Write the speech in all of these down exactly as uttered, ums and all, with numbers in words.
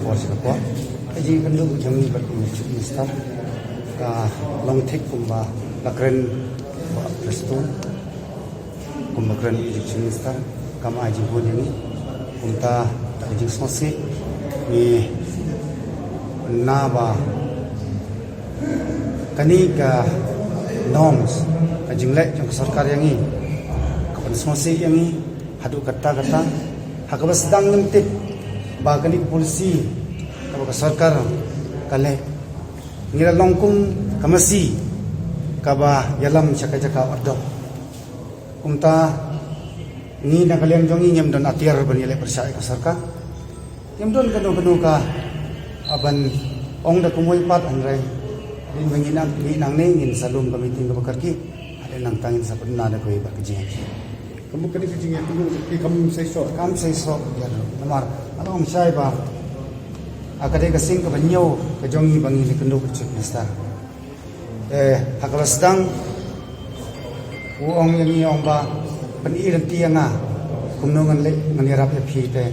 Por sha ka por. Ka jingkynduh jong ngi bad u Chief Minister ka long thik kumba la kren Bah Prestone, kumba kren u Chief Minister, kam ai jinghun ïa ngi. Kumta da ka jingsngewsih ngi na ba kane ka norms, ka jingleh jong ka sorkar ïa ngi, ka pynsngewsih ïa ngi haduh katta katta. Ha kaba sdang ngim tip ba kane ka polisi kaba ka sorkar ka leh, ngi la long kum ka masi kaba ïalam sha ka jaka order. Kumta ngi na ka liang jong ngi ngim don atiar ban ïaleh pyrshah ïa ka sorkar. Ngim don kano kano ka, ah, ban ong da kumwei pat, hynrei hadien ba ngi nang, ngi nangne ngin sa lum ka meeting kaba kyrkieh. Hadien nangta ngin sa pynbna da kawei pat ka jingïakhih. Ka mut kane ka jingïakhih ki kam seisoh. Kam seisoh ïa. Namar nga la ong shai ba, ah, ka dei ka sing kaba hynñiew ka jong ngi ba ngi la kynduh u Chief Minister. Eh, ha kaba sdang u ong ïa ngi, ong ba, pyni lynti ïa nga kumno ngan leh, ngan ïarap ïa phi te.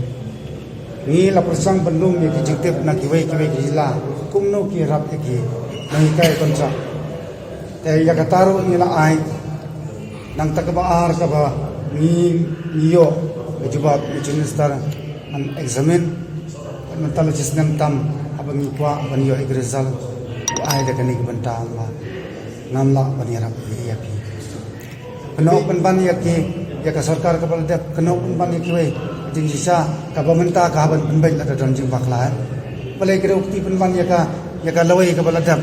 Ngi la pyrshang ban lum ïa ki jingtip na kiwei kiwei ki jylla kumno ki ïarap ïa ki nonghikai kontrak. Te ïa kata ruh ngi la ai. Nangta kaba ar kaba ngi, ngi ïoh ka jubab, u Chief Minister un examine. Mynta la shisnem tam haba ngi kwah ban ïoh ïa ka result, u ai da kane ka bynta, ong ba ngam lah ban ïarap ïa phi. Kynnoh pynban ïa ki, ïa ka sorkar kaba la dep, kynnoh pynban ïa kiwei. Jingshisha kaba mynta ka hap ban pynbeit lada don jingbakla, eh. Balei ki ruh kti pynban ïa ka, ïa ka lawei kaba la dep.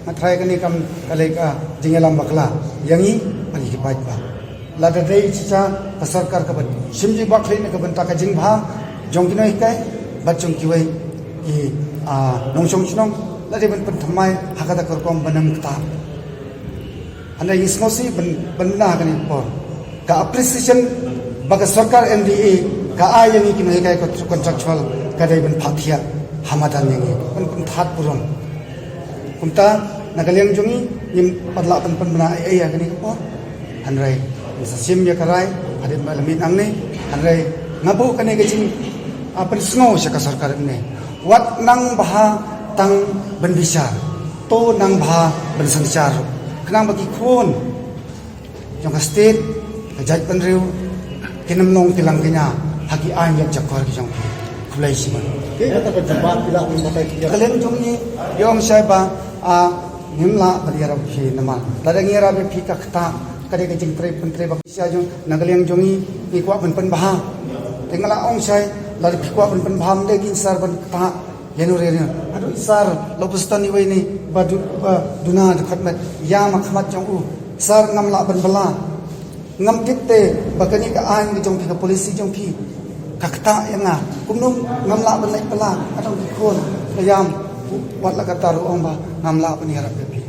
Nga tharai kane kam ka lei ka jingïalam bakla ïa ngi bad ïa ki paidbah. Lada dei shisha ka sorkar kaba shim jingbakla na ka bynta ka jingbha jong ki nonghikai bad jong kiwei ki, ah, nongshong shnong, la dei ban pynthymmai ha kata ka rukom ban ym ktah. Hynrei ngi sngewsih ban, ban bna kane ka por. Ka appreciation ba ka sorkar M D A ka ai ïa ngi ki nonghikai kontr-, contractual ka dei ban phah thiah ha madan ïa ngi, ban pynthat burom. Kumta na ka liang jong ngi ngim pat lah ban pynbna ei ei ha kane ka por. Hynrei ngin sa shim ïa ka rai hadien ba la miet nangne. Hynrei nga buh kane ka jing, ah, pynsngew sha ka sorkar mynne. Wat nang bha tang ban bishar, to nang bha ban synshar, khnang ba ki khun jong ka state, ka jaitbynriew kin ym long ki langkñia ha ki aiñ ïap jakor ki jong ki. Khublei shibun. Te kata ka jubab phi lah ban batai phi. Ka liang jong ngi, ïa ong shai ba, ah, ngim lah ban ïarap phi namar lada ngi ïarap ïa phi ka ktah, ka dei ka jingtrei pyntrei ba pisa jong, na ka liang jong ngi ngi kwah ban pynbha. Te nga la ong shai, lada phi kwah ban pynbha, ym dei ki sar ban ktah. Ïa no re ne. Haduh i sar la u Prestone iwei ne ba du-, ba duna dkhot met ïa ma khmat jong u. Sar, ngam lah ban bylla. Ngam tip te ba kane ka aiñ ka jong phi, ka polisi jong phi ka ktah ïa nga. Kumno ngam lah ban leit bylla? Ka dang ki khun ka ïam. Wat la katta ruh ong ba ngam lah ban ïarap ïa phi.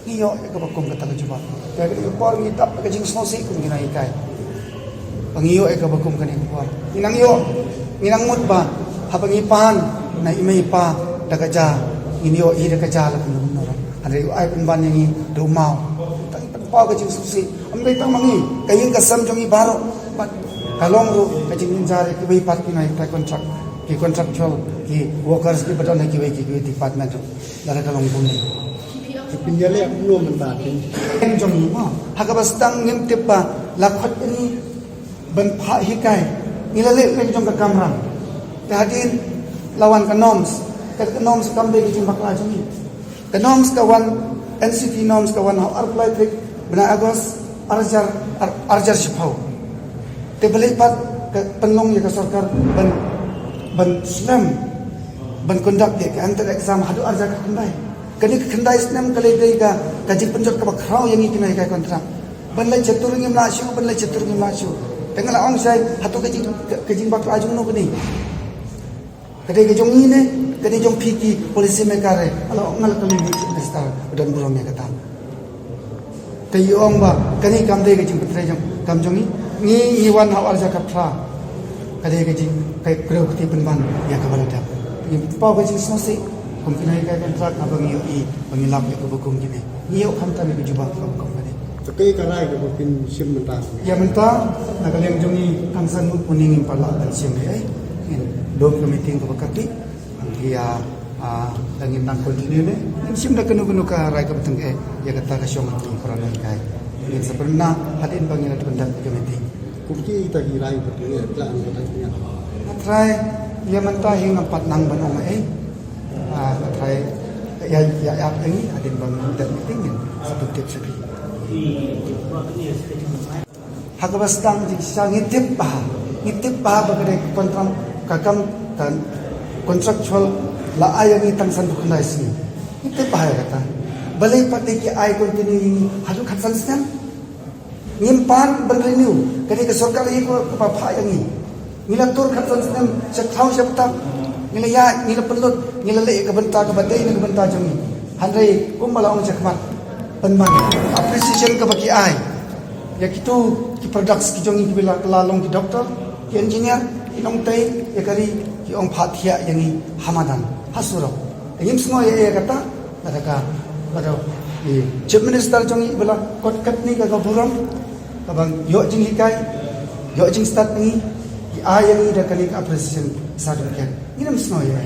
Ngi ïoh ïa kaba kum kata ka jubab. Te ha kane ka por ngi dap ka jingsngewsih kum ki nonghikai ba ngi ïoh ïa kaba kum kane ka por. Ngi nang ïoh, ngi nang mut ba haba ngi pan na i mei i pa da ka ja, ngin ïoh hi da ka ja la kumno kumno ruh. Hynrei u ai pynban ïa ngi da u maw. Tang pynpaw ka jingsngewsih. Ym dei tang ma ngi, ka ïing ka sem jong ngi baroh. Bad ka long ruh ka jingjynjar ïa kiwei pat ki nonghikai contract, ki contractual, ki workers kiba don ha kiwei kiwei department ruh. Lada ka long kumne. Te phin ïaleh kumno mynta phin? Ïeng jong ngi mo. Ha kaba sdang ngim tip ba la khot ïa ngi ban phah hikai. Ngi la leh ïeng jong ka kamram. Te hadien la wan ka norms. Ka, ka norms kam dei ka jingbakla jong ngi. Ka norms ka wan, N C T norms ka wan ha u arphew lai tarik bnai August, ar hajar, ar, ar hajar shiphew. Te balei pat ka pynlong ïa ka sorkar ban, ban slem, ban conduct ïa ka entrance exam haduh ar hajar khyndai. Kane ka khyndai snem ka la dei ka, ka jingpynjot kaba khraw ïa ngi ki nonghikai contract. Ban leit sha tur ngim lah shuh, ban leit sha tur ngim lah shuh. Te nga la ong shai, hato ka jing, ka, ka jingbakla jong no kane? Ka dei ka jong ngi ne, ka dei jong phi ki policy maker re? Nga la ong, nga la kylli u Chief Minister, u don burom ïa kata. Te i ong ba kane kam dei ka jingpyntrei jong, kam jong ngi. Ngi, ngi wan ha u ar hajar khatphra. Ka dei ka jing, ka briew kti pynban ïa kaba la dep. Ngi paw ka jingsngewsih kum ki nonghikai contract haba ngi ïohi ba ngi lap ïa kaba kum kine. Ngi ïoh khamtam ïa ka jubab kaba kum kane. Te kaei ka rai kaba phin shim mynta? Ïa mynta na ka liang jong ngi, kan sa ngut puni ngim pat lah ban shim ei ei. Ngin lum ka meeting kaba kyrkieh. Ïa, ah, da ngin nang continue ne. Ngim shim da kano kano ka rai ka bteng eh, ïa kata ka shong ruh ki para nonghikai. Ngin sa pynbna hadien ba ngin la pyndep ka meeting. Kumta kita ki rai ba ki rai tla ang ka rai. Nga trai, ïa mynta hi ngam pat nang ban ong eh. Ah, nga trai, ïa, ïa, ïa, ïa ngi hadien ba ngin pyndep meeting ngin sa pyntip sha phi. Ha kaba sdang jingshisha ngi tip bha. Ngi tip bha ba ka dei ka kontrak ka kam ka contractual la ai ïa ngi tang sanphew khyndai sngi. Ngi tip bha ïa kata. Balei pat de ki ai continue ïa ngi haduh khatsan snem. Ngim pan ban renew. Ka dei ka sorkar hi ko kaba phah ïa ngi. Ngi la tur khatsan snem, sha khlaw sha btap. Ngi la ïaid, ngi la pynlut, ngi la leh ïa ka bynta kaba dei na ka bynta jong ngi. Hynrei kumba la ong shakhmat, pynban appreciation kaba ki ai ïa kitu ki products ki jong ngi kiba la, la long ki doctor, ki engineer, ki nongtei ïa ka ri, ki ong phah thiah ïa ngi ha madan, ha surok. Te ngim sngew ïa, ïa kata, lada ka, lada i Chief Minister jong ngi ba la kot katne ka, ka burom kaba ïoh jinghikai, ïoh jingstad ngi, ki ai ïa ngi da kane ka appreciation certificate. Ngim sngew ïa.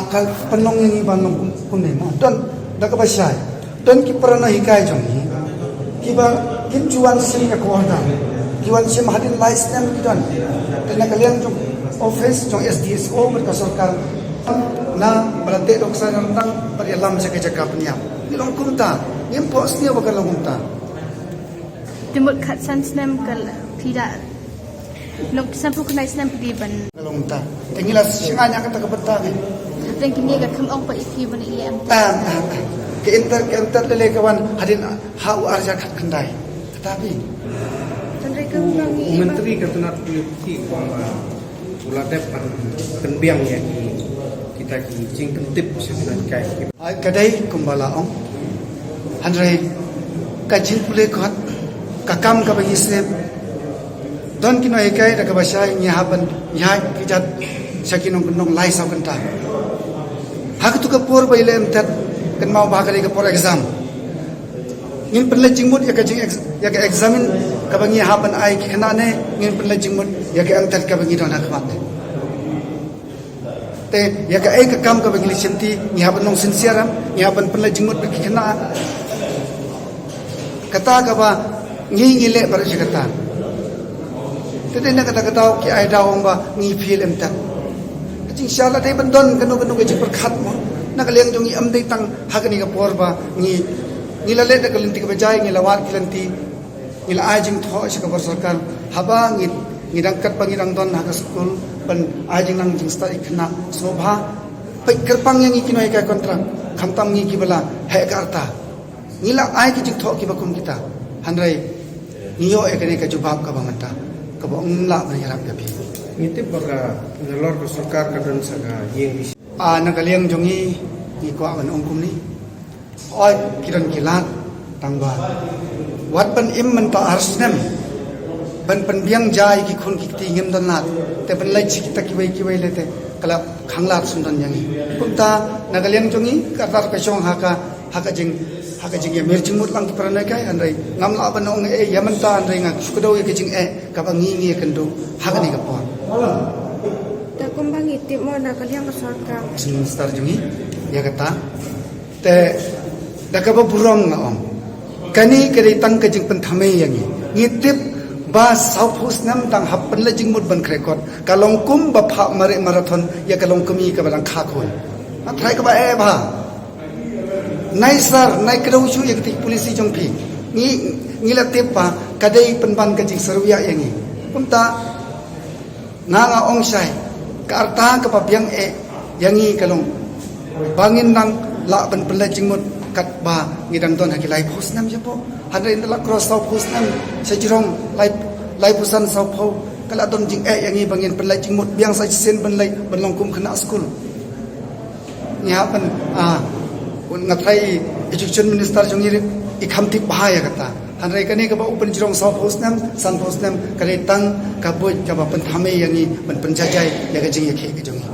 Ka pynlong ïa ngi ban long kum, kumne mo. Don da kaba shai. Don ki para nonghikai jong ngi kiba kim ju wan shim ïa ka order. Ki wan shim hadien lai snem ki don. Te na ka liang jong office jong S D S O bad ka sorkar, na ba la teh da u ksai ryndang bad ïalam sha ka jaka pynïap. Ngi long kumta. Ngim phohsniew ba ka long kumta. Te mut khatsan snem ka la, phi da long sanphew khyndai snem phi dei ban. Ka long kumta. Te ngi la shngaiñ ïa kata ka bynta ngi. Hapdeng kine ka kham ong pat ïa phi ban ïa em. Ah, ah, ah. Ka enter, ka enter lei lei ka wan hadien ha u arhajar khatkhyndai. Kata phi. Hynrei ka long ngi. U Myntri ka tnat Policy ka ong ba u la dep ban pynbiang ïa ki, kita ki jingpyntip sha ki nonghikai. Ai, ka dei kumba la ong. Hynrei ka jingpule kot, ka kam kaba ngi sngewthuh. Don ki nonghikai da kaba shai ngi hap ban ïaid kjat sha ki nongkyndong lai saw kynta. Ha katu ka por ba i leh em tet, kynmaw ba ka dei ka por exam. Ngin pynleit jingmut ïa ka jing ex-, ïa ka examine kaba ngi hap ban ai ki khynnah ne ngin pynleit jingmut ïa ka em tet kaba ngi don ha khmat ne. Te ïa kaei ka kam kaba ngi leit shimti, ngi hap ban long sincere em, ngi hap ban pynleit jingmut bad ki khynnah. Kata kaba ngi, ngi leh baroh shi katta. Te dei na kata ka daw ki ai daw ong ba ngi fail em tet. Ka jingshisha la dei ban don kano kano ka jingpyrkhat mo. Na ka liang jong ngi em dei tang ha kane ka por ba ngi, ngi la leh da ka lynti kaba jai, ngi la wad ki lynti. Ngi la ai jingthoh sha ka bor sorkar haba ngi, ngi dang kat ba ngi dang don ha ka skul ban ai jingnang jingstad ïa ki khynnah. Sngewbha peit kyrpang ïa ngi ki nonghikai kontrak, khamtam ngi kiba la heh ka rta. Ngi la ai ki jingthoh kiba kum kita. Hynrei ngi ïoh ïa kane ka jubab kaba mynta kaba ym lah ban ïarap ïa phi. Ngi tip ba ka nalor ka sorkar ka don sa ka ïing. Ah, na ka liang jong ngi, ngi kwah ban ong kumne. Oi, ki don ki lad, tang ba wat ban im mynta ar snem ban pynbiang ja ïa ki khun ki kti ngim don lad. Te ban leit sha kita kiwei kiwei lei te ka la khanglad sngewdon ïa ngi. Kumta na ka liang jong ngi ka rta ka shong ha ka, ha ka jing, ha ka jingïamir jingmut lang ki para nonghikai, hynrei ngam lah ban ong eh ïa mynta, hynrei nga shu kdew ïa ka jingeh kaba ngi, ngi ïakynduh ha kane ka por. Te kumba ngi tip mo na ka liang ka sorkar, Chief Minister jong ngi, ïa kata. Te da kaba burom nga ong, kane ka dei tang ka jingpynthymmai ïa ngi. Ngi tip ba sawphew snem tang hap pynleit jingmut ban khreh kot, ka long kum ba phah mareh marathon ïa ka longkmie kaba dang kha khun. Nga tharai kaba eh bha. Nai sar, nai kdew shuh ïa kata ka policy jong phi. Ngi, ngi la tip ba ka dei pynban ka jingsyrwa ïa ngi. Kumta nga, nga ong shai, ka rta kaba biang eh ïa ngi ka long ba ngin nang lah ban pynleit jingmut katba ngi dang don ha ki laiphew snem shapoh. Hynrei ynda la cross sawphew snem, sha jrong lai, laiphew san sawphew, ka la don jingeh ïa ngi ba ngin pynleit jingmut biang sa shisien ban leit ban long kum khynnah skul. Ngi hap ban, ah, nga tharai i Education Minister jong ngi i kham tip bha ïa kata. Hynrei kane kaba u pynjrong sawphew snem, sanphew snem, ka dei tang ka buit kaba pynthymmai ïa ngi ban pynjaijai ïa ka jingïakhih ka jong ngi.